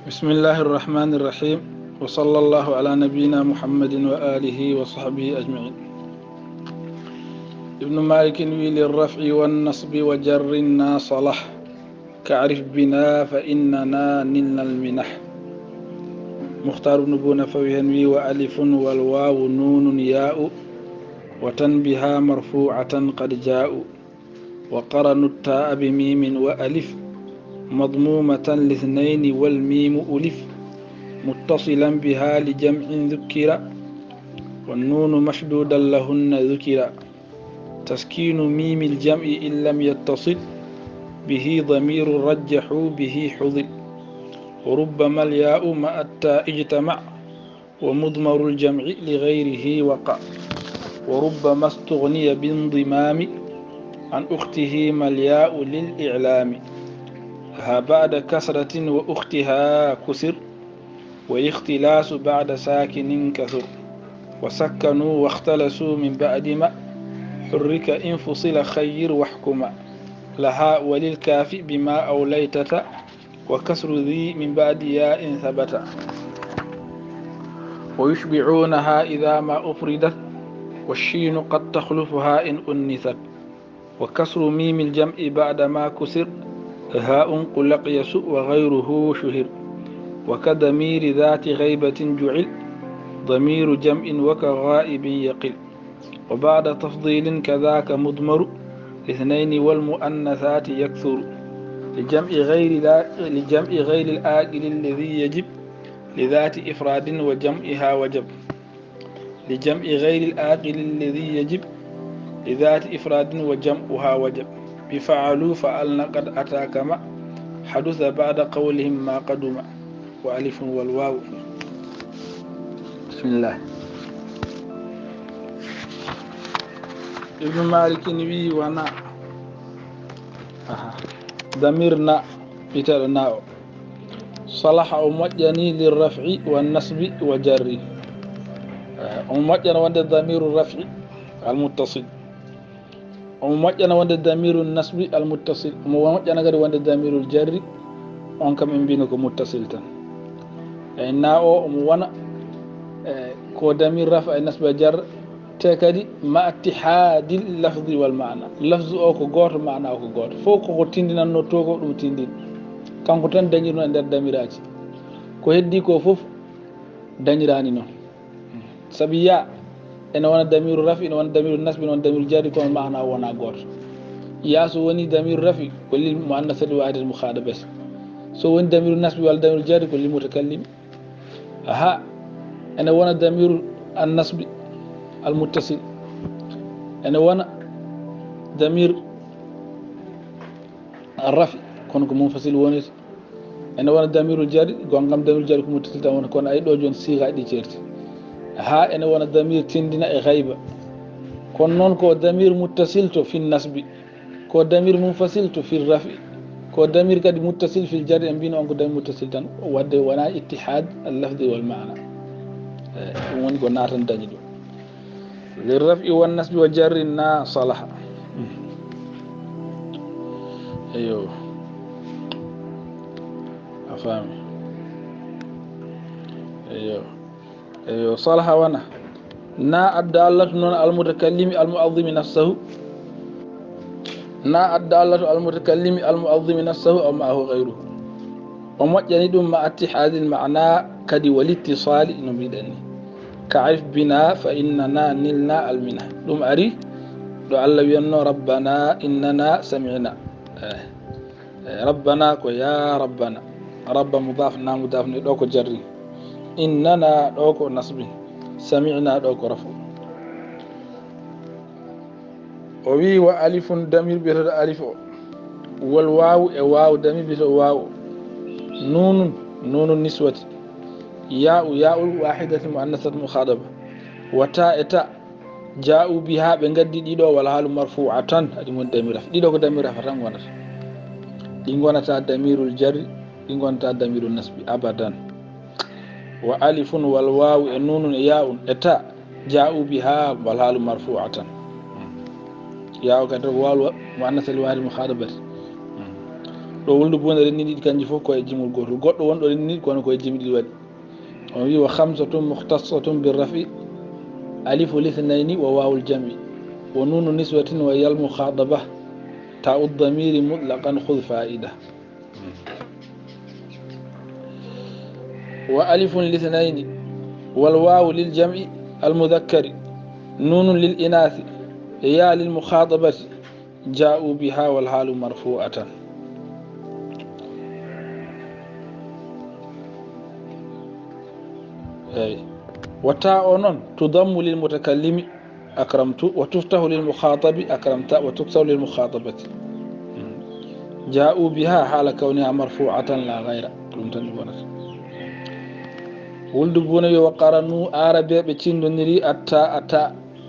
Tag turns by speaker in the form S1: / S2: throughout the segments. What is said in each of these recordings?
S1: بسم الله الرحمن الرحيم وصلى الله على نبينا محمد وآله وصحبه أجمعين. ابن مالك للرفع والنصب وجر صلح كعرف بنا فإننا نلنا المنح. مختار بن بونفوي ينوي وألف والواو نون ياء وتنبها مرفوعة قد جاء وقرنوا التاء بميم وألف مضمومة لاثنين والميم ألف متصلا بها لجمع ذكر والنون مشدودا لهن ذكر تسكين ميم الجمع إن لم يتصل به ضمير رجحوا به حضل وربما الياء مع التاء اجتمع ومضمر الجمع لغيره وقع وربما استغني بانضمام عن أخته ما الياء للإعلام ها بعد كسرة وأختها كسر واختلاس بعد ساكن كثر وسكنوا واختلسوا من بعد ما حرك إن فصل خير واحكما لها وللكاف بما أوليتت وكسر ذي من بعد ياء ثبت ويشبعونها إذا ما أفردت والشين قد تخلفها إن أنثت وكسر ميم الجمع بعد ما كسر هاء قل قيس وغيره شهر وكضمير ذات غيبة جعل ضمير جمع وكغائب يقل وبعد تفضيل كذاك مضمر اثنين والمؤنثات يكثر لجمع غير الآكل الذي يجب لذات إفراد وجمعها وجب لجمع غير الآكل الذي يجب لذات إفراد وجمعها وجب بفعلوا فعلنا قد أتاك ما حدث بعد قولهم ما قدم وألف والواو. بسم الله. ابن مالك نبي وانا ضميرنا بترنا صلح أمجني للرفع والنصب وجر أمجنا وند ضمير الرفع المتصل ومجنا وند ضمير النصب المتصل ومجنا غير وند ضمير الجر on kam en mbino ko muttasil tan e na o omo wona ko damir rafa e nasba jar te kadi ma ittihadil lafzi wal maana lafzu o ko goto maana o ko goto fof koko tindinanno to ko ɗum tindin kanko tan dañirno e nder damiraji ko heddi ko fof dañirani noon sabi ya ene wona damiru rafi ene wona damiru nasbi noon damiru jarri kono maana o wona goto ya so woni damiru rafi ko lil muannasati wahidati mukhadabati so woni damiru nasbi walla damiru jarri ko lil mutakallim aha ene wona damiru an nasbi al muttasil ene wona damir al rafi kono ko munfasil wonete ene wona damiru jarri gongam damiru jarri ko muttasil tan wona kono ay ɗo joni siga ɗi certi ha ene wona damir tindina e ghaiba kono noon ko damir muttasil to fi nasbi ko damir munfasil to fi rafi ko damir kadi muttasil fil jarri en mbino on ko damir muttasil tan wadde wona ittihad al lafdi wal maana ɗum woni ko natan dañi ɗum lirrafi wan nasbi wa jarri na salaha eyo a faami eyo salaha wana na addallatu noon almutakallimi almu'azzimi nafsahu na addallatu almutakallimi almu'azzimi nafsahu aw ma'ahu ghayruhu o moƴƴani ɗum ma ittihadil ma'na kadi walittisali no mbiɗen ni ka'arif bina fa innana nilna almina ɗum ari ɗo Allah wiyanno rabbana innana sami'na rabbana ko ya rabbana rabba mudaf na mudaf ni ɗo ko jarri innana ɗo ko nasbi sami'na ɗo ko rafu o wi wa alifun damir biyetoɗo alif o wal wawu e wawu damir biyetoɗo wawu nunun niswati ya'ul wahidati muannasat mukhadaba wa ta eta ja'u biha ɓe gaddi ɗiɗo wala halu marfu'atan adi mon damira ɗiɗo ko damira fatan gonata ɗi gonata damirul jarri ɗi gonata damirul nasbi abadan wa alifun wal wawu e nunun e ya'un eta ja'u biha wal halu marfu'atan ya'u kadi walu muannasat wahid mukhadabati ɗo wuldu buna renni ɗiɗi kanji fof koye jimol gotol goɗɗo wonɗo renni kono koye jimi ɗiɗi waɗi on wi wa khamsatum mukhtasatun birrafi alifu lithnayni wa wawul jami wa nunu niswatin wa yal mukhadaba ta'u dhamiri mutlaqan khudh fa'ida wa alifun lithnayni wal wawu lil jam'i al mudhakkari nunun lil inathi ya lil mukhadabati ja'u biha wal halu marfu'atan وتاء نون تضم للمتكلم أكرمت وتفتح للمخاطب أكرمت وتكسر للمخاطبة جاءوا بها حال كونها مرفوعة لا غير ولد بوني وقرنوا عربي بتشندنري التاء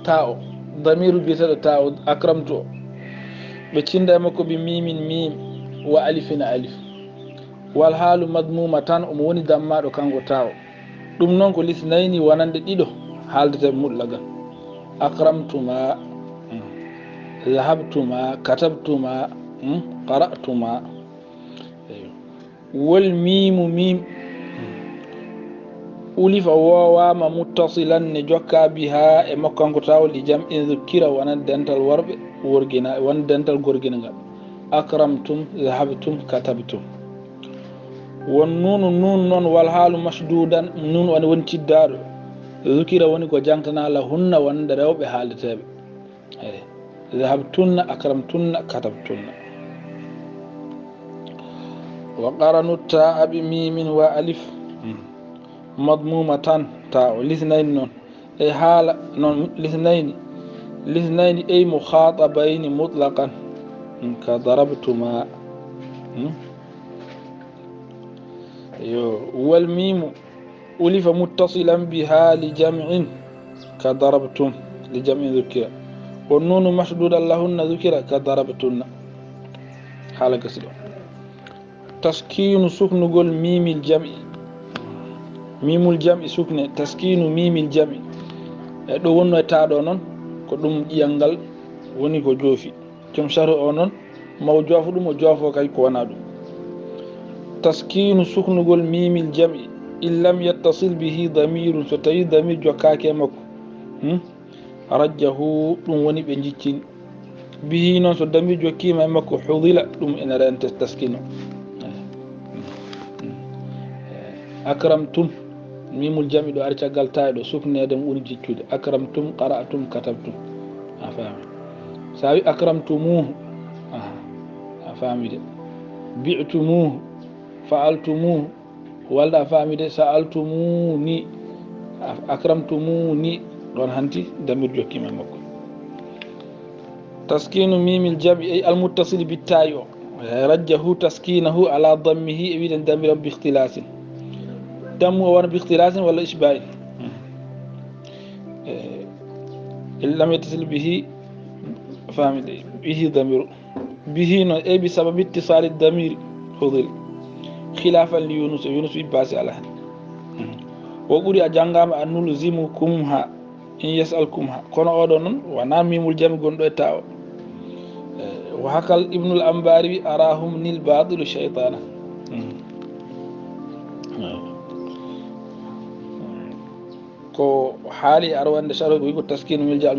S1: تاء ضمير بيتر تاء أكرمت بتشند مكو بميم ميم وألف ألف والحال مضمومة أموني دمار كانغو تاء ɗum noon ko lisnayni wonande ɗiɗo haaldete mutlagan akramtuma zahabtuma katabtuma qara'tuma wol mimu mim ulifa wowama muttasilan ne jokka biha e makkanko tawol li jam in zukkira wonan dental worɓe worgina won dental gorginagal akramtum zahabtum katabtum won nunu nun noon wal haalu masdudan nun woni woni ciddaɗo zukira woni ko jangtana la hunna wonde rewɓe haaldeteɓe eyi zahabtunna akramtunna katabtunna wa qaranu ta'a bi mimin wa alif madmumatan ta o lisnayni noon e haala noon lisnayni ay mukhatabayni mutlaqan ka darabtuma والميم ألف متصلا بها لجمع كضربتم لجمع ذكر والنون مشدودا لهن ذكر كضربتن حالة كسر تسكين سكن قول ميم الجمع ميم الجمع سكن تسكين ميم الجمع دو wonno taado non ko dum yangal woni ko jofi tum sharu onon maw jofu dum o jofo kay ko wana dum تسكين سكن قول ميم الجمع إن لم يتصل به ضمير فتي ضمير جوكاكي مكو رجه وني بنجيتين به نون سو ضمير جوكي ما مكو حضل ان رانت تسكين أكرمتم ميم الجمع دو أرجع قالتاي دو سكن يدم ونجيتود أكرمتم قرأتم كتبتم أفهم ساوي أكرمتموه أفهم بعتموه فعلتموه ولا فامي سألتموني أكرمتموني دون هانتي دمير جوكي مكو تسكين ميم الجمع أي المتصل بالتاء رجه تسكينه على ضمه إذا دمير باختلاس دم وانا باختلاس ولا إشباه إن لم يتصل به فامي به ضمير به أي بسبب اتصال الضمير فضل خلافا ليونس يونس بيباسي على وقولي أجانغام أن نلزمكمها إن يسألكمها كون أودون ونام ميم الجمع قندو تاو وحكى ابن الأنباري أراهم نيل باطل الشيطان كو حالي أروان دشارو يقول تسكين ملجأ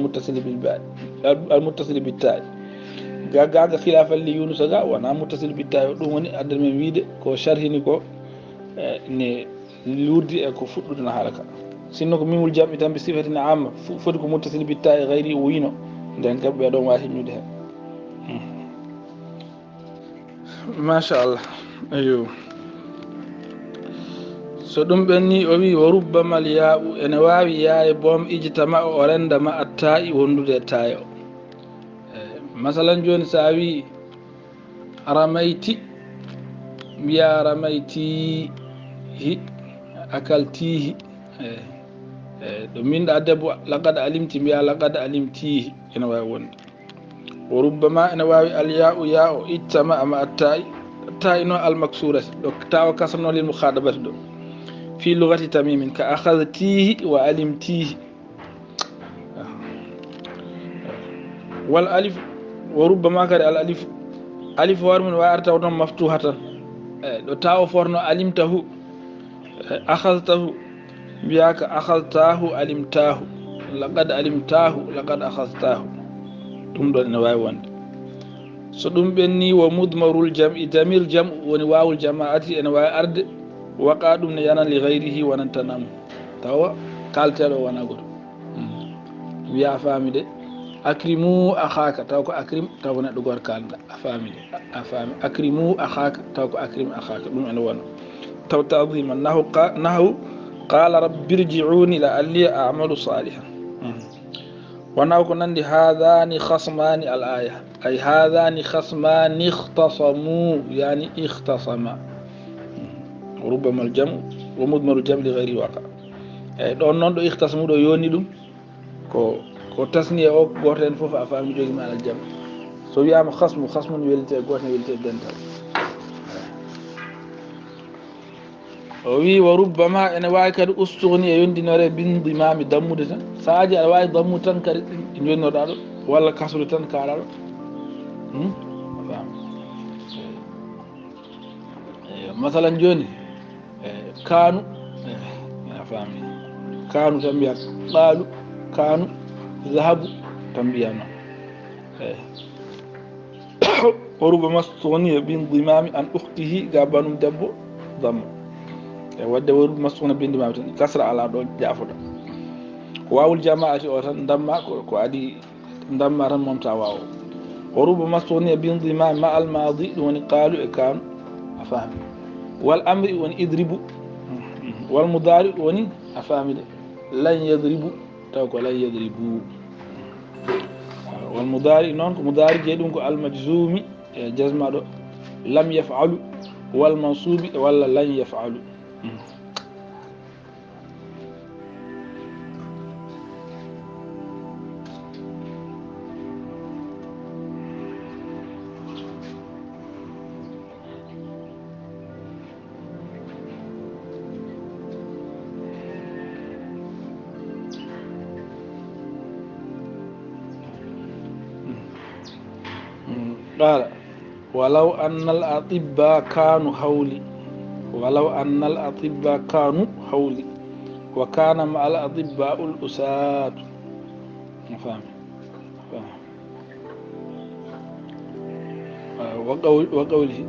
S1: المتصل بالتاء gaga khilafa li yunus ga wana mutasil bittayo dum woni andal men wiide ko sharhini ko ne lurdi e ko fuddude na halaka sinno ko mimul jam'i tan bi sifatin amma fodi ko mutasil bittayo ghairi wino den kabbe don wati nyude hen masha Allah ayo so dum benni o wi wa rubbama al ya'u ene wawi yae bom ijtama o renda ma atta'i wondude tayo masalan joni sa wi ramayti biya ramayti akaltihi do min da debbo laqad alimti biya laqad alimtihi ene wawi wonde wa rubbama ene wawi al ya'u ya'u ittama ma atta'i no al maksurat do taw kasno lil mukhadabati do fi lughati tamimin ka akhadtihi wa alimtihi wal alif وربما كان الالف alif war min wa arta ton maftuhatan do tawo forno alimtahu akhadtahu biyaka akhadtahu alimtahu laqad akhadtahu dum do ne way wonde so dum benni wa mudmarul jam'i damir jam woni wawul jama'ati en way arde waqa dum ne yana li ghayrihi wa nantanam tawa kaltelo wana goto wiya famide akrimu akhaka taw ko akrim taw ne do gor kalda famide afami akrimu akhaka taw ko akrim akhaka dum en wona taw ta'dhiman nahu qala rabbirji'uni la'alli a'malu salihan wana ko nandi hadani khasmani al-aya ay hadani khasmani ikhtasamu yani ikhtasama ربما الجمع ومضمر الجمع لغير الواقع دون نون دو اختصمو دو يوني دوم ko tasniya o goto en fof a faami jogi maanal jam so wiyama khasmu welite goto ne welite dental o wi wa rubbama ene wawi kadi ustughni e yondinore bindimami dammude tan saaji aɗa wawi dammu tan kadi jonnoɗa ɗo walla kasrude tan kaɗaɗo masalan joni kanu a faami kanu tan mbiyat ɓaalu kanu zahabu tan mbiya noon o rubama stugniya bindimami an ukhtihi ga banum debbo damma wadde o rubama stugna bindimami tan kasra ala ɗo jaafoɗa wawul jama'ati o tan damma ko adi damma tan momta wawo o rubama stugniya bindimami ma almadi ɗum woni qaalu e kanu a faami wal amri woni idribu wal mudari woni a faamide lan yadribu taw ko lan yadribu wal mudari non ko mudari je dum ko al majzumi jazma do lam yaf'alu wal mansubi walla lan yaf'alu قال ولو أن الأطباء كانوا حولي وكان مع الأطباء الأساد فاهم وقوله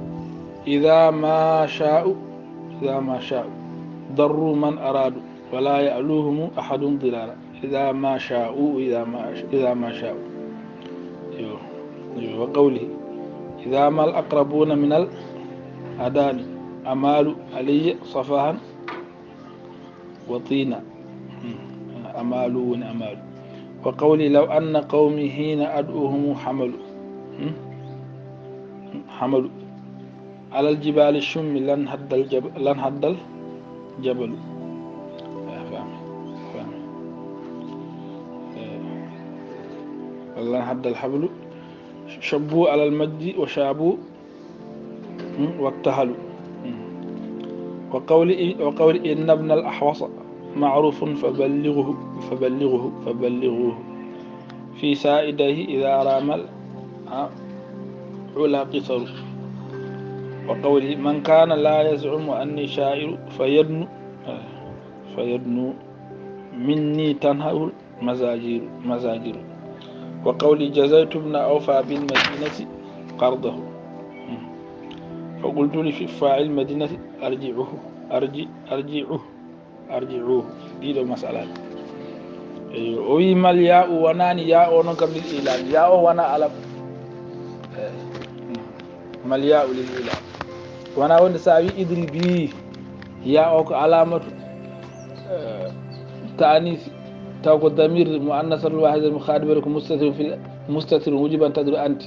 S1: إذا ما شاءوا ضروا من أرادوا ولا يألوهم أحد ضرارا إذا ما شاءوا وقوله إذا ما الأقربون من الأداني أمال علي صفاها وطينا أمالون وقولي لو أن قومي حين أدعوهم حملوا على الجبال الشم لن هد الجبل لن هد الحبل شبوا على المجد وشابوا واكتهلوا وقول إن ابن الأحوص معروف فبلغوه في سائده إذا رام علا قصر وقوله من كان لا يزعم أني شاعر فيدنو مني تنهر مزاجير وقولي جزيت ابن أوفى بالمدينة قرضه فقلت لي في فاعل المدينة أرجعوه دي لو مسألة وي مال ياء وناني ياء ونكم للإعلان ياء وانا علم مال ياء للإعلان وانا وند ساوي إدري بي ياء علامة تأنيث تاكو ضمير مؤنث الواحد المخاطب لكم مستتر وجب ان تدري انت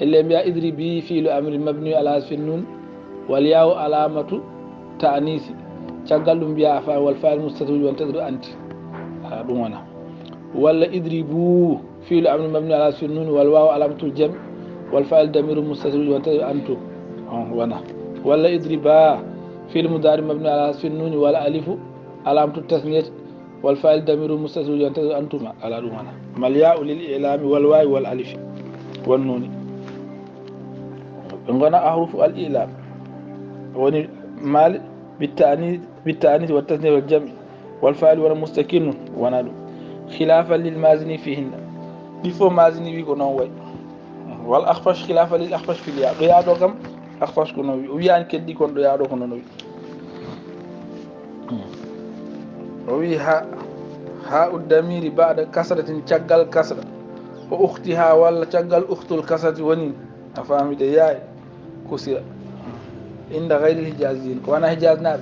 S1: اللي بيا ادري به فعل امر مبني على حذف النون والياء علامه تانيث تشغل بيا فا والفاعل مستتر وجب ان تدري انت دون وانا ولا ادربوا فعل امر مبني على حذف النون والواو علامه الجمع والفاعل ضمير مستتر وجب ان تدري انت وانا ولا ادربا فعل مضارع مبني على حذف النون والالف علامه التثنيه والفاعل ضمير مستتر ينتظر أنتما على رومانا ملياء للإعلام والواي والألف والنون غنا أحرف الإعلام وني مال بالتأنيث والتثنية والجمع والفاعل والمستكن ونالو خلافا للمازني فيهن بيفو مازني بيكو نووي والأخفش خلافا للأخفش في الياء يا دوكم أخفش كنوي ويان كدي كون دو يا دو كنوي وي ها الدمير بعد كسرة تشغل كسرة وأختها ولا تشغل أخت الكسرة وني أفهمي دي ياي كسرة عند غير الحجازين وانا حجاز ناب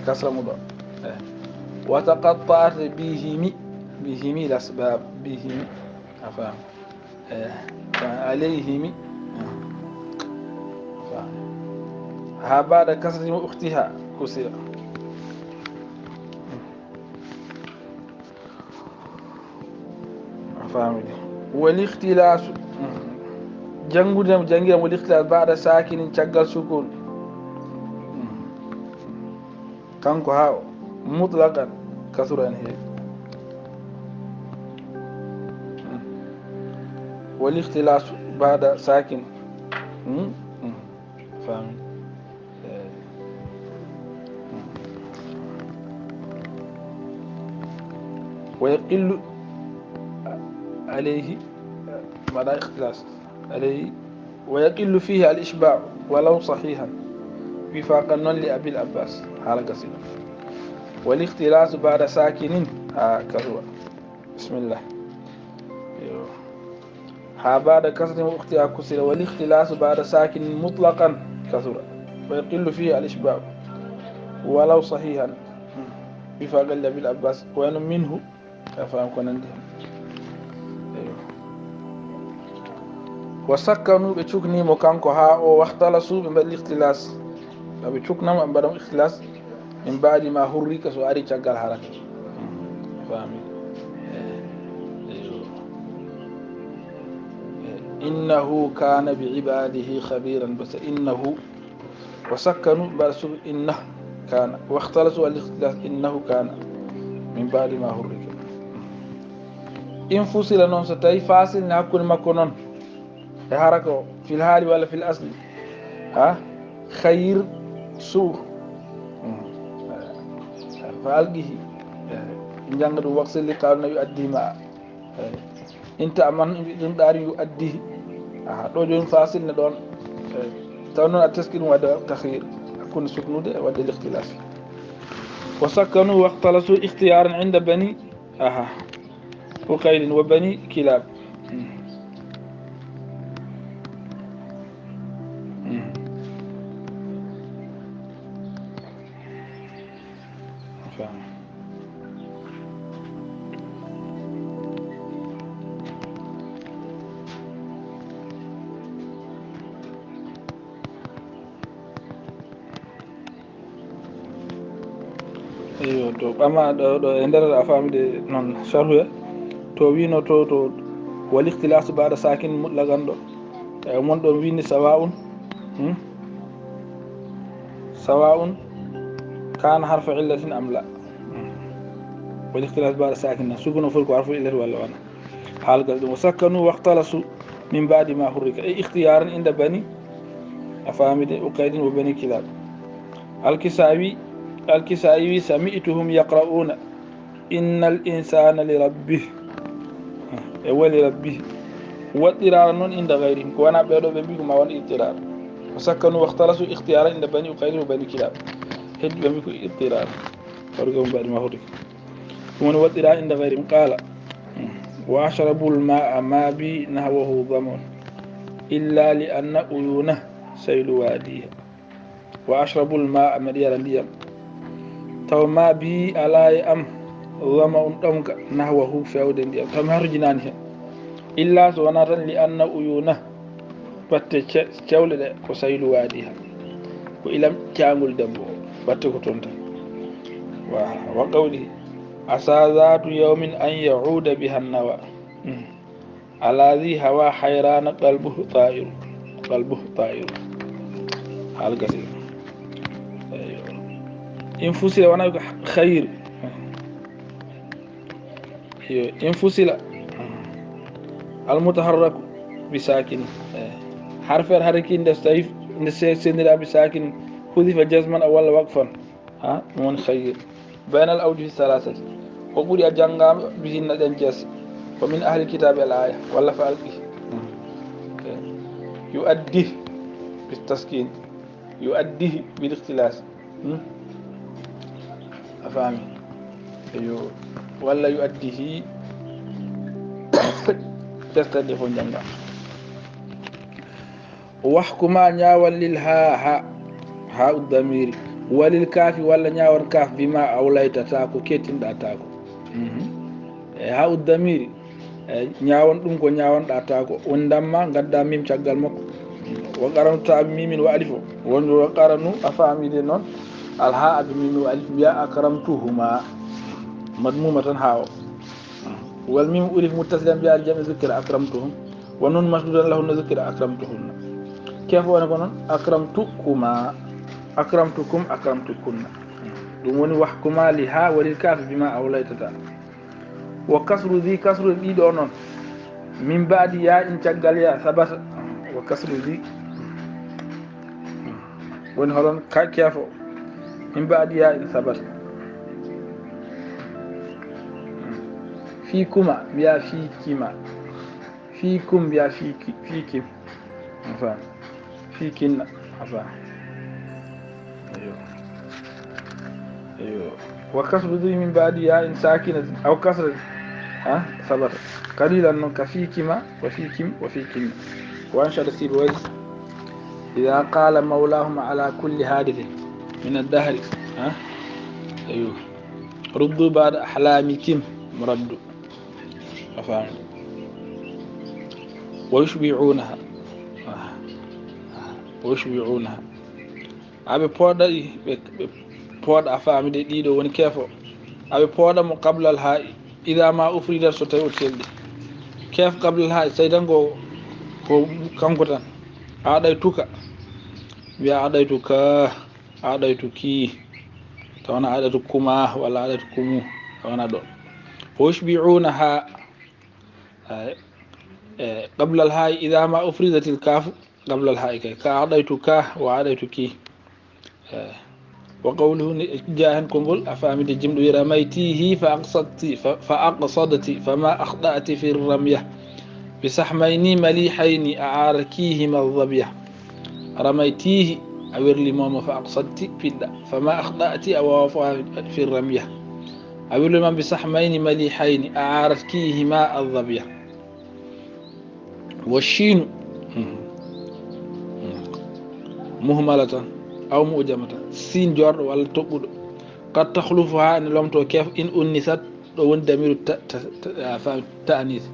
S1: كسر مضاف وتقطعت بهم الأسباب بهم أفهم عليهم ها بعد كسر أختها كسر أفهم والاختلاس جنگيرا والاختلاس بعد ساكن شغل سكون كانكو هاو مطلقا كثرا هي والاختلاس بعد ساكن فاهم ويقل عليه بعد اختلاس عليه ويقل فيه الإشباع ولو صحيحا وفاقا لأبي العباس حال قصيدة والاختلاس بعد ساكن كثرة بسم الله ها بعد كسر أختها كسر والاختلاس بعد ساكن مطلقا كثرة ويقل فيه الإشباع ولو صحيحا بفاق لأبي العباس وين منه أفهم كنندهم وسكنوا بتشكني مكانكو ها واختلسوا من الاختلاس بتشكنا من بعد الاختلاس من بعد ما هريك سؤالي شغال حركة فاهمين إنه كان بعباده خبيرا بس إنه وسكنوا بس إنه كان واختلسوا الاختلاس إنه كان من بعد ما هريك إن فصل نون ستاي فاصل نأكل مكونون حركة في الحال ولا في الأصل خير سوء فألقه جنغد وقت اللي قالنا يؤدي ما انت أمان دار يؤديه دو جون فاصل ندون تونون التسكين ودا تخير أكون سكنود ودا الاختلاف وسكنوا واختلسوا اختيارا عند بني وقيل وبني كلاب ايyo to ɓama ɗo e nder a famide noon charhuya to wino to wal ihtilasu ba'da sakin mutlagan ɗo e mon ɗon wini sawa'un kana harfa illatin am la wal ihtilasu ba'da sakin sukuno fol ko harfu illati walla wana halgal ɗum sakkanu wahtalasu min ba'di ma hurrika e ikhtiyaran inda bani a famide uqaydin wa bani kilab الكسائي سمعتهم يقرؤون إن الإنسان لربه ولربه واضطرارا نون عند غيرهم وانا بيدو بيكو ما وان اضطرار وسكنوا واختلسوا اختيارا عند بني وقيل وبني كلاب هد بيكو اضطرار فرقهم بعد ما هرك ومن واضطرار عند غيرهم قال واشربوا الماء ما بي نهوه ضمن إلا لأن عيونه سيل واديها واشربوا الماء مديرا ليم taw ma bi ala am wama ɗomka nahwahu fewde ndiyam taw mi harjinani hen illa so wona tan li anna uyuna batte cewle ɗe ko saylu waadi ha ko ilam caangol debbo batte ko toon tan wa qawli asa zatu yawmin an yauda biha nawa aladi hawa hayrana qalbuhu ta'iru hal gasir إن فصل وانا خير إن فصل المتحرك بساكن حرف الحركي نستعيف نسندرا بساكن حذف جزما أو وقفا ها من خير بين الأوجه الثلاثة وقولي أجنغام بهن الجس ومن أهل الكتاب الآية ولا فألقي يؤديه بالتسكين يؤديه بالاختلاس أفهمي ولا يؤديه تستدف جنغام واحكما نياول للها ها الضمير وللكاف ولا نياول كاف بما أوليت تاكو كيتين دا تاكو ها الضمير نياون دum ko نياون دا تاكو وندما غدا ميم تاغال مكو وقرنت ميم والف وقرنوا افامي دي نون الها بميم والف يا اكرمتهما مضمومه هاو والميم الف متصلا بالجمع ذكر اكرمتهم ونون مسدودا له ذكر اكرمتهن كيف وانا كون اكرمتكما اكرمتكم اكرمتكن دون وحكما لها وللكاف بما اوليتتا وكسر ذي كسر دي دونون من بعد يا ان تغال يا ثبت وكسر ذي وين هلون كيفو من بعد يا ان ثبت فيكما بيا فيكما فيكم بيا فيكم فاهم فيكن فاهم ايوه وكسر ذي من بعد يا ان ساكنه او كسر ثبت قليلا من كفيكما وفيكم وفيكن وانشد سيبويه اذا قال مولاهم على كل حادث من الدهر ايوه ردوا بعد احلامكم مرد فاهم ويشبعونها ويشبعونها أبي بودا بودا أفهم دي دو وني كيفو أبي بودا من قبل الهاء إذا ما أفرد ستيو تيلي كيف قبل الهاء سيدانغو هو كانغوتان أدايتوكا بيا أدايتوكي توانا أدايتوكما ولا أدايتوكمو توانا دون ويشبعونها قبل الهاء إذا ما أفردت الكاف قبل الهاء كأعطيتك وأعطيتك وقوله جاهن كنقول أفهمت الجمل رميتيه فأقصدت فما أخطأت في الرمية بسحمين مليحين أعاركيهما الظبية رميتيه أوير لماما فأقصدت فما أخطأت أو في الرمية أوير لماما بسحمين مليحين أعاركيهما الظبية والشين مهملة أو مؤجمة سين جور ولا تقول قد تخلفها أن لم كيف إن أنست وان دمير تأنيث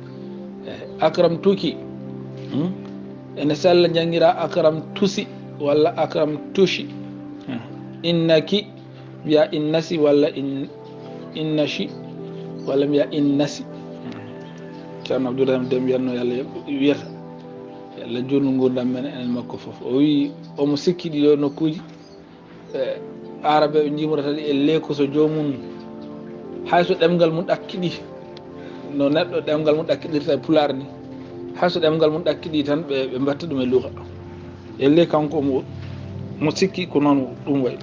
S1: أكرمتك إن سأل جنجرا أكرمتسي ولا أكرمتشي إنك يا إنسي ولا إنشي ولا يا إنسي كان عبد الله دم يرنو يلا وير يلا جون ngurdam men en makko fof o wi o mo sikkidi do nokkuji arabe be jimurata e leko so jomum hayso demgal mun dakkidi no neddo demgal mun dakkidirta pular ni hayso demgal mun dakkidi tan be batta dum e luga e le kanko mo sikki ko non dum way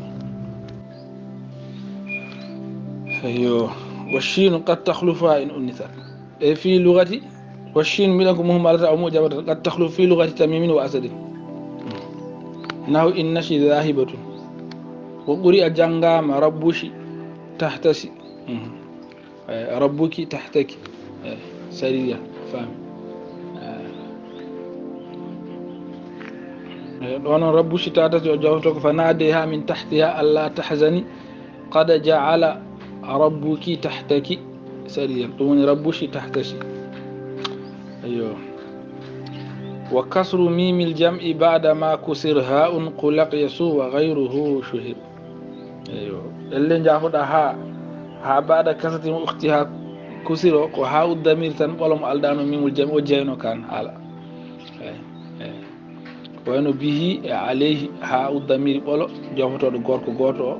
S1: ayo والشين قد تخلفها إن أنثى في لغة والشين منكم مهملة أو موجبة قد تخلف في لغة تميم وأسد إنه إنشي ذاهبة وقرئ جنغام ربوشي تحتسي ربك تحتك سريع فاهم وانا ربوشي تحتسي وجاوتك فناديها من تحتها ألا تحزني قد جعل ربك تحتك سريع دون ربوشي تحتسي أيوه وكسر ميم الجمع بعد ما كسر هاء قلق يسوع وغيره شهر أيوه اللي نجاهد ها بعد كسر اختها كسر وهاء الضمير تنقلم ألدان ميم الجمع وجينو كان على وينو به عليه هاء الضمير قلو جاهد غوركو غورتو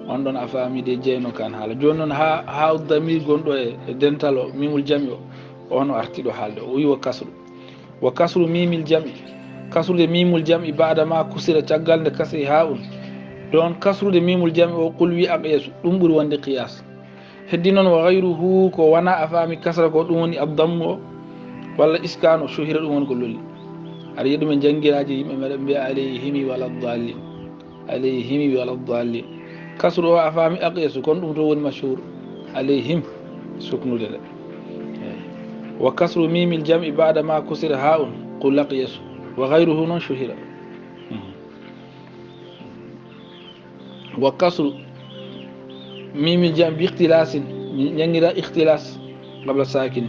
S1: on don afami de jeyno kan hala jonnon ha damir gondo e dentalo mimul jami ono artido halde o wi wa kasru mimil jami kasrude mimul jam'i ba'da ma kusira caggal nde kasri ha'un don kasrude mimul jam'i o qul wi aqyas ɗum ɓuri wonde qiyas heddi noon wa ghayruhu ko wana a faami kasra ko ɗum woni abdammu o walla iskano shuhira ɗum woni ko lolli aɗa yiya ɗumen janguiraji yimɓe meɗen mbiya alayhimi wala dallin alayhimi wala dallin kasru o a faami aqyasu kon ɗum to woni mashhur alayhim suknude nde wa kasru mimil jam'i ba'da ma kusira ha'un qul aqyasu wa ghayruhu noon shuhira wa kasru mimil jam'i bi ikhtilasin jangira ikhtilas qabla sakin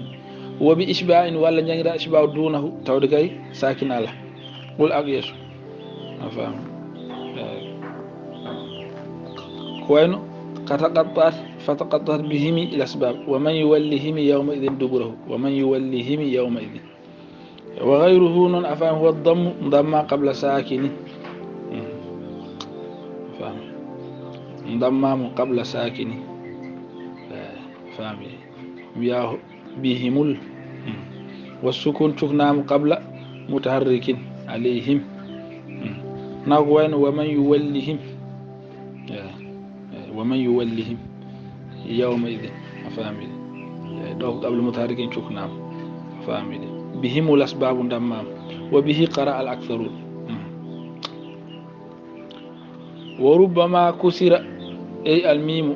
S1: wa bi ishba'in walla jangira ishba'u dunahu tawde kay sakin ala qul aqyasu afam كوينو كتقطعت فتقطعت بهم إلى أسباب ومن يولهم يومئذ دبره ومن يولهم يومئذ وغيره نون أفهم هو الضم ضم قبل ساكن فهم ضم قبل ساكن فهم بهم والسكون تكنام قبل متحرك عليهم نقوين ومن يولهم ومن يولهم يومئذ فاهمين دوك قبل متحركين شكنام فاهمين بهم الأسباب دمام وبه قرأ الأكثرون وربما كسر أي الميم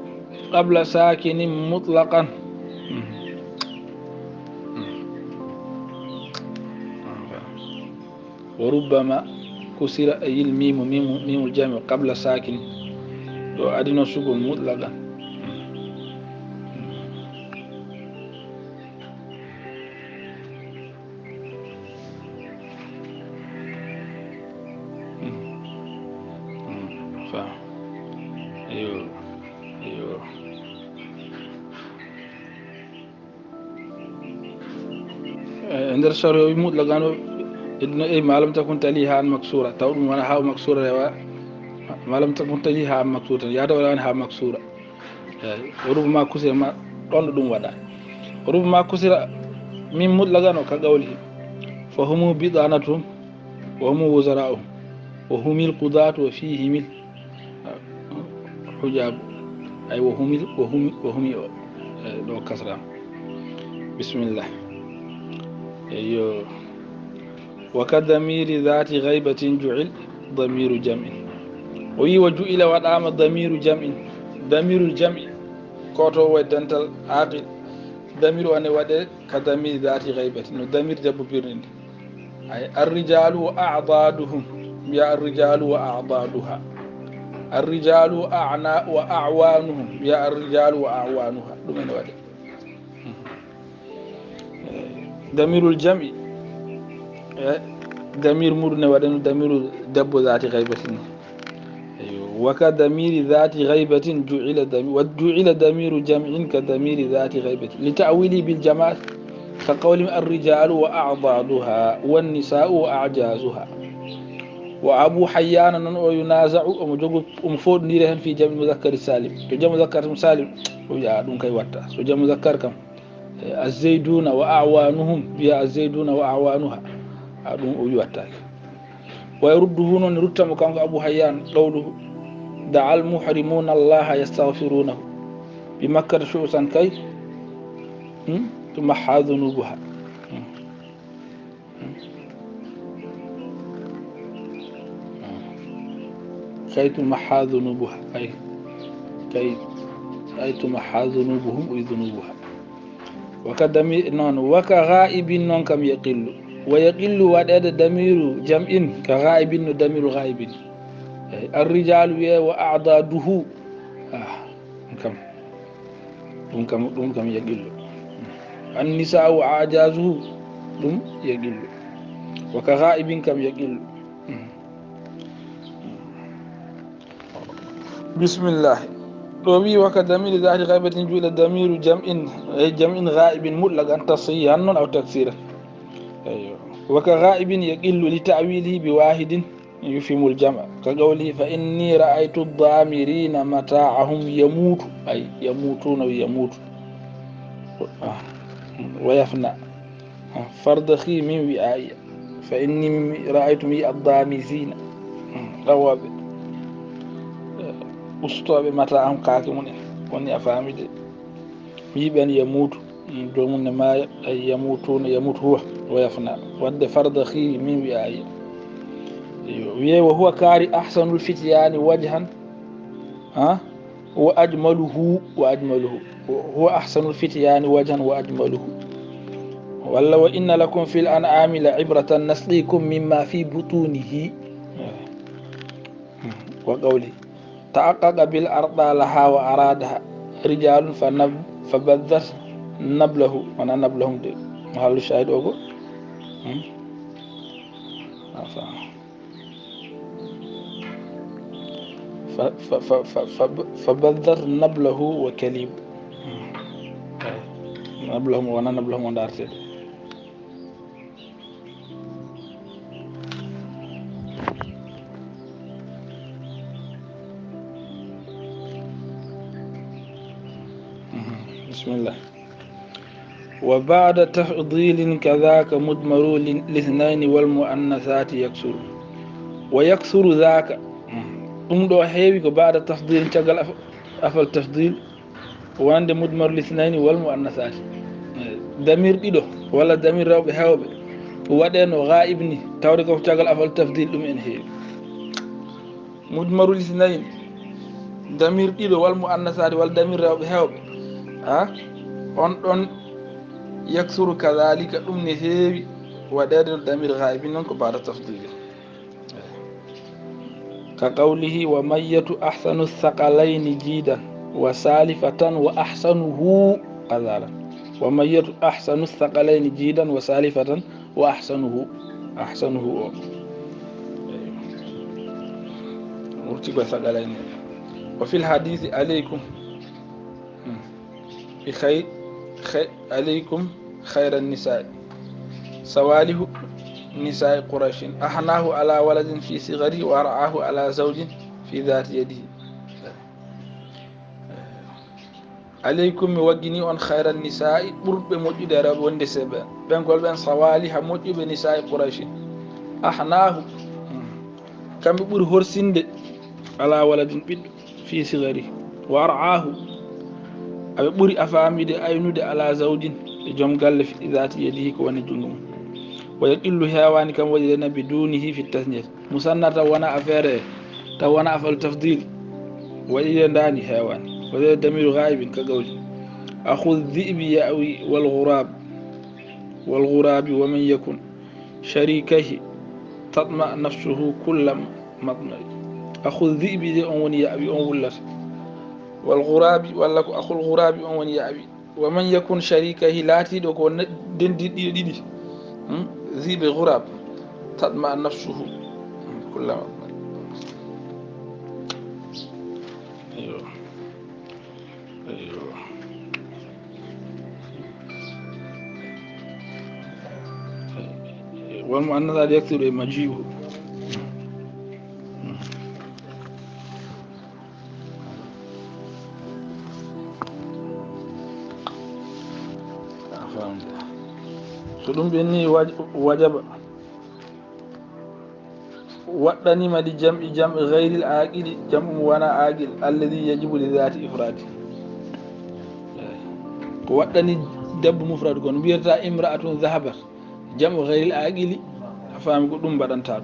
S1: قبل ساكن مطلقا وربما كسر أي الميم ميم الجامع قبل ساكن دو أدنى سكون مطلقا ايوه عند الشر مطلقا إيه ما لم تكن تليها مكسورة تقول ما ها مكسورة ما لم تكن تليها مكسورة يا دولة ها مكسورة وربما كسر ما طن دون ودا وربما كسر من مطلقا كقوله فهم بضانتهم وهم وزراؤهم وهم القضاة وفيهم الحجاب أي وهم لو كسر بسم الله أيوه وكضمير ذات غيبة جعل ضمير جمع وجعل ودام ضمير جمع ضمير الجمع كوتو ودنتال عاقل ضمير أن ودي كضمير ذات غيبة ضمير جب بيرند أي الرجال وأعضادهم يا الرجال وأعضادها الرجال وأعوانهم يا الرجال وأعوانها دمين ودي ضمير الجمع ضمير مرنا ودن ضمير دب ذات غيبة وكضمير ذات غيبة جعل ضمير جمع كضمير ذات غيبة لتأويله بالجماعة كقول الرجال وأعضادها والنساء وأعجازها وأبو حيان ينازع أمفود نيرهن في جمع مذكر سالم في جمع مذكر سالم ويا دون كي وتا سو جمع مذكر كم الزيدون وأعوانهم يا الزيدون وأعوانها دون ويوتاك ويرده نون رتم كان أبو حيان قوله دعا المحرمون الله يستغفرونه بمكة شؤسا كي تمحى ذنوبها كي تمحى ذنوبها كي تمحى ذنوبهم وذنوبها وكدمير نون وكغائب نون كم يقل ويقل وداد ضمير جمع كغائب ضمير غائب الرجال وأعضاده كم يقل النساء وأعجازه يقل وكغائب كم يقل بسم الله وبي وكضمير ذات غائبة جعل ضمير جمع غائب مطلقا تصحيحا أو تكسيرا وكغائب يقل لتأويله بواحد يفهم الجمع كقوله فإني رأيت الضامرين متاعهم يموت أي يموتون ويموت ويفنى فردخي من وعائي فإني رأيت مي الضامزين رواب أسطوب متى أم كاكي من وني أفهمي دي يبان يموت دومن ما يموتون يموت هو ويفنى ود فرض خي من وياي وهو كاري أحسن الفتيان وجها ها وأجمله هو أحسن الفتيان وجها وأجمله ولا وإن لكم في الأنعام لعبرة نسقيكم مما في بطونه وقوله تحقق بالأرض لها وأرادها رجال فبذت نبله وانا نبلهم دي محل الشاهد أقول فبذت نبله وكليب نبلهم وانا نبلهم ودارتي بسم الله. وبعد تفضيل كذاك مدمر الاثنين والمؤنثات يكسر ويكسر ذاك دو هيوي بعد تفضيل تقل أفل تفضيل وعند مدمر الاثنين والمؤنثات damir ɗiɗo walla damir rewɓe hewɓe waɗeno ghaibni tawde ko caggal afal tafdil ɗum en heewi mudmarul isnayn damir ɗiɗo wal mu annasade walla damir rewɓe hewɓe ha on ɗon yaksuru kadalika ɗum ne heewi waɗede no damir ghaibin noon ko bada tafdil ka qawlihi wa mayyatu ahsanu thaqalayni jiidan wa salifatan wa ahsanuhu qadala وميت أحسن الثقلين جيدا وسالفة وأحسنه مرتب ثقلين. وفي الحديث عليكم بخير عليكم خير النساء سواله نساء قريش أحناه على ولد في صغره وأرعاه على زوج في ذات يده. عليكم موجني on خير النساء برب موجود رب وندسب بنقول بن صوالح موجود بنساء قريش أحناه كم بور هرسند على ولد بيد في صغره وارعاه أبي بوري أفامي أينود على زوج جم قال في ذات يده كون جنوم ويقل هواني كم وجدنا بدونه في التثنية مسنة وانا أفيره توانا أفعل تفضيل ويدناني هواني وذا دمير غائب كقولي أخو الذئب يأوي والغراب ومن يكن شريكه تطمع نفسه كل مطمع أخو الذئب أون يأوي أولت والغراب ولا أخو الغراب أون يأوي ومن يكن شريكه لا تدوك دي ذئب غراب تطمع نفسه كل مطمع. والمؤنثات يكثر مجيئه سلم بني وجب وطني ما دي جمع غير العاقل جمع وانا عاقل الذي يجب لذات إفراد وطني دب مفرد كون بيرتا امرأة ذهبت جمع غير العاقل فهم دum badanta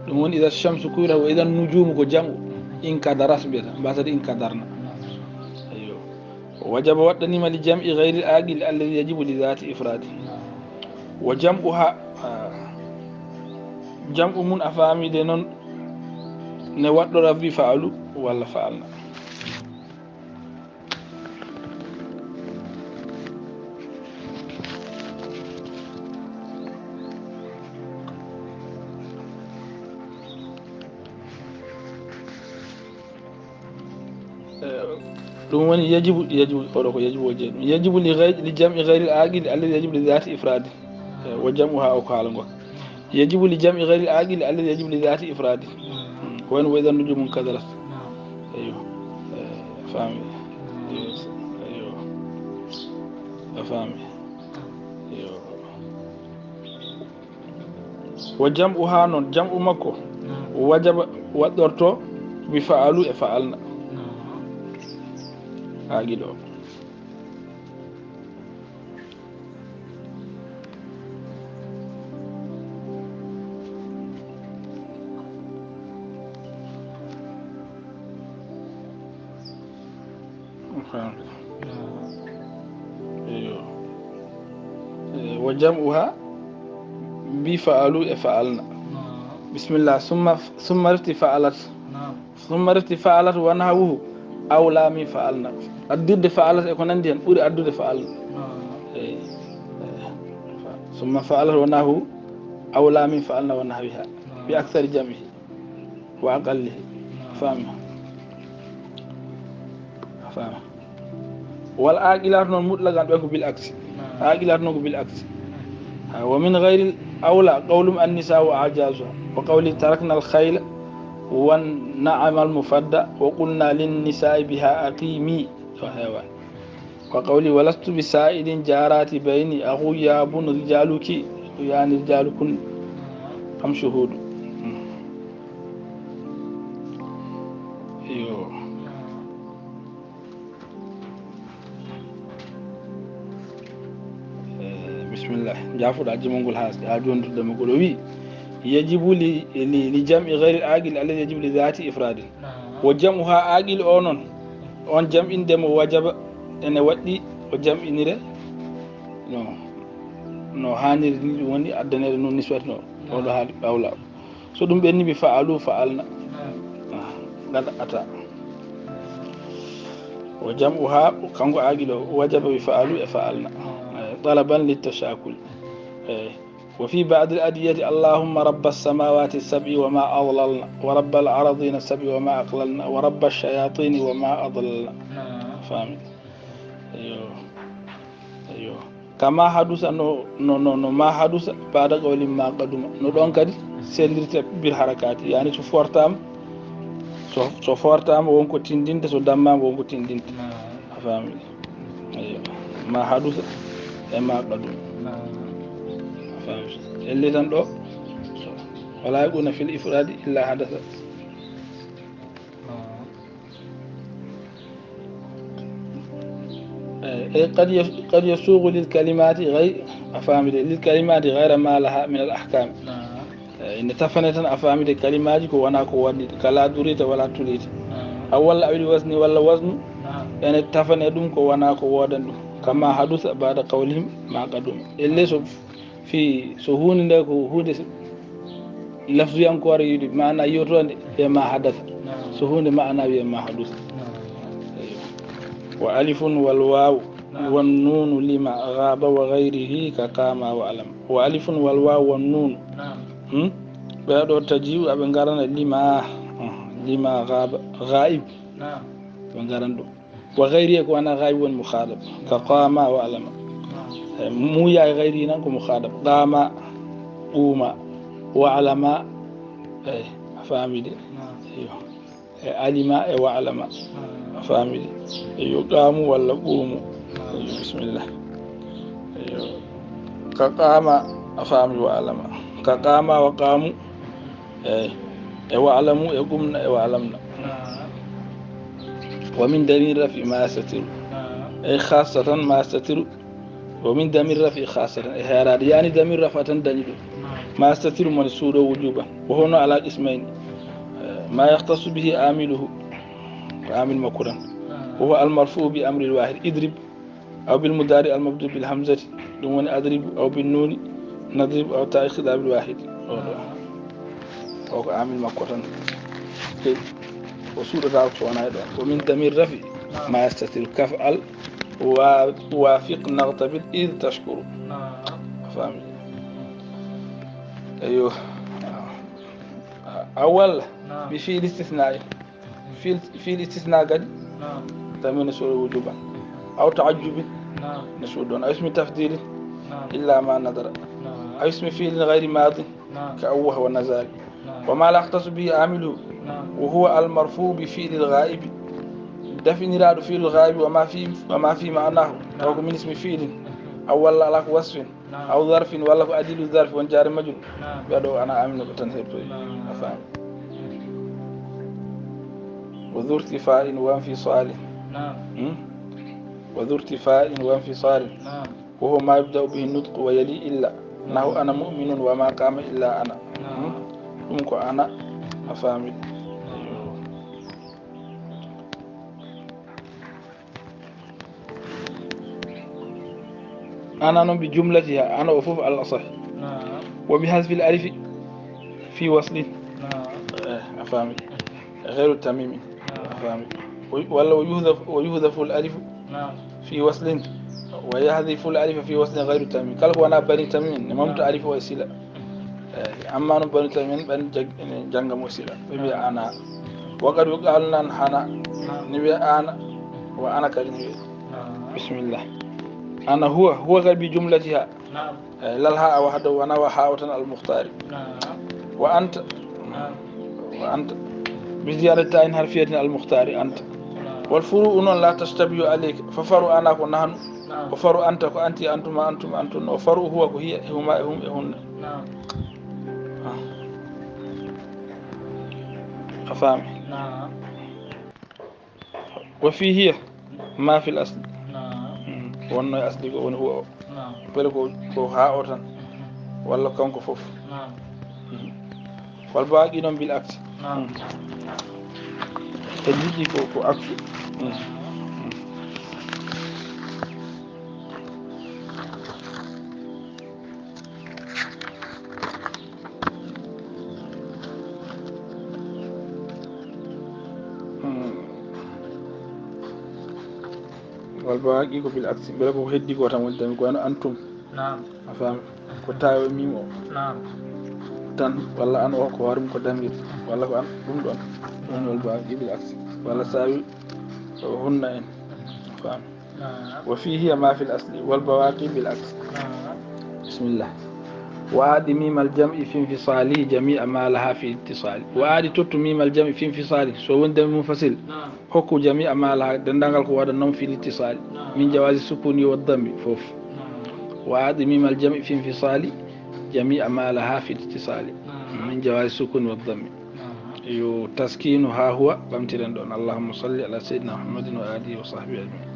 S1: dum woni idha shamsu kuwira wa idha nujumu ko jamu in kadaras beta batade in kadarna ayo wajaba wadanima li jam'i ghayri al-aqil alladhi yajibu li dhati ifradi wa jam'uha jam'u mun afami de non ne waddo rabbi fa'alu wala fa'alna ɗum woni yajibu oɗo ko yajibu o jeeɗum yajibu li jam'i gayri al-aqil alladhi yajibu li dhati ifradi wa jam'uha o ko haala ngo yajibu li jam'i gayri al-aqil alladhi yajibu li dhati ifradi ko woni wa idha nujumun kadarat ayo fami ayo fami ayo وجمعها نون جمع مكو وجب ودرتو بفعلوا فعلنا أجلو وجمعها بفعلوا فعلنا بسم الله ثم ارتفعلت ثم ارتفعلت ونحوه أولى من فعلنا أدود فعلت يكون عندي أولي أدود فعلنا ثم فعلت ونحوه أولى من فعلنا ونحوها بأكثر جمعه وأقله فاهمه والآقلات مطلقا بيكون بالعكس آقلات بالعكس ومن غير أولى قول النساء وأعجازها وقول تركنا الخيل والنعم المفدى وقلنا للنساء بها أقيمي فهوان وقولي ولست بسائد جارات بيني أخويا بن رجالك يعني رجالكن أم شهود بسم الله جافر أجمعون هاس أجون دمقولوي يجب لجمع غير العاقل الذي يجب لذات إفراد وجمعها عاقل أونون on jam inde mo wajaba ene waddi o jam inire no haniri ni woni addanere non niswatno o do haali awla so dum benni bi fa'alu fa'alna gada ata o jam'uha kango agilo wajaba bi fa'alu e fa'alna talaban litashakul وفي بعض الأدية اللهم رب السماوات السبع وما أضللنا ورب الأرضين السبع وما أقللنا ورب الشياطين وما أضللنا فاهم أيوه كما حدث no ما حدث بعد قول ما قدم no don kadi sellirte bil harakati yani so fortam wonko tindinte so damma wonko tindinte fami أيوه ما حدث ما قدم اللي تندو ولا يكون في الإفراد إلا حدث قد يسوغ للكلمات غير أفهم للكلمات غير ما لها من الأحكام إن تفنت أفهم الكلمات وانا كوادي كلا دريت ولا تريت أول أول وزن ولا وزن يعني تفنت دم وانا كوادن كما حدث بعد قولهم ما قدم اللي في سهون ده هود لفظ ينكر يدي معنى يرون ما حدث سهون معنى ما حدث وألف والواو والنون لما غاب وغيره كقام وعلم وألف والواو والنون بعد تجيء أبنغارنا لما غاب غائب أبنغارنا وغيره كوانا غائب ومخالف كقام وعلم مو يا غيري نانكو مخاطب قام قوم وعلم فاميلي علم وعلم فاميلي قام ولا قوم بسم الله كقام فامي وعلم كقام وقام وعلموا يقومنا وعلمنا ومن دليل رفع ما يستتر خاصة ما يستتر ومن دمير رفع خاصة يعني دمير رفع تندنيد ما يستتر من السورة وجوبا وهنا على اسمين ما يختص به عامله عامل مكرا وهو المرفوع بأمر الواحد اضرب أو بالمضارع المبدوء بالهمزة دون أضرب أو بالنون نضرب أو تأخذ بالواحد أو عامل مكرا وسورة دعوة ومن دمير رفع ما يستتر كفعل ووافق نغتبط إذ تشكر فاهم أيوه أول بفعل استثناء في الاستثناء قد تمين سورة وجوبا أو تعجب نسودون أو اسم تفضيل إلا ما نظر أو اسم فعل غير ماضي كأوه ونزال وما لا يختص به عامله وهو المرفوع بفعل الغائب دفن راد فعل الغائب وما في معناه أو من اسم فعل أول على وصف أو ظرف ولا أدل الظرف وانجار مجرور بدو أنا أمن بتنسيب أفهم وذو ارتفاع وانفصال وذو ارتفاع وانفصال وهو ما يبدأ به النطق ويلي إلا أنه أنا مؤمن وما قام إلا أنا دونك أنا أفهم أنا بجملتها أنا أفوف على الأصح وبحذف الألف في وصل أفهم غير التميم أفهم ولا ويهذف الألف في وصل ويحذف الألف في وصل غير التميم قال هو أنا بني تميم نممت ألف وسيلة أما أنا بني تميم بني جنگ وسيلة ببي أنا وقد يقال لنا أنا نبي أنا وأنا كذنبي بسم الله أنا هو غير بجملتها لا الهاء وحده وأنا وحاوة المختار وأنت بزيادة عين حرفية المختار أنت والفروع لا تشتبه عليك ففرع أنا ونحن وفرع أنت وأنت أنتما أنتم وفرع هو وهي هما هم هن أفهم وفيه هي ما في الأصل وأنه أصلي وأنه هو بلغو هاوتن ولا كونكو فوف والباقي نون بالعكس تجيجي كو عكس والباقي كو بالعكس بلغو هدي كو تامل كو أنتم أفهم ko tawe mimo tan walla an o ko warum ko damir walla ko an dum don wol ba jibil aksi walla sawi hunna en fam wa fihi ma fi al asli wal bawaqi bil aks bismillah وعاد ميم الجمع في انفصاله جميع ما لها في اتصال وعاد توت ميم الجمع في انفصاله سو وند منفصل حكو جميع ما لها دندانgal ko wada non fi اتصال من جواز السكون والضم فوف وعاد ميم الجمع في انفصال جميع ما لها في الاتصال من جواز السكون والضم يو تسكينها هو بامترن دون اللهم صل على سيدنا محمد وآله وصحبه أجمعين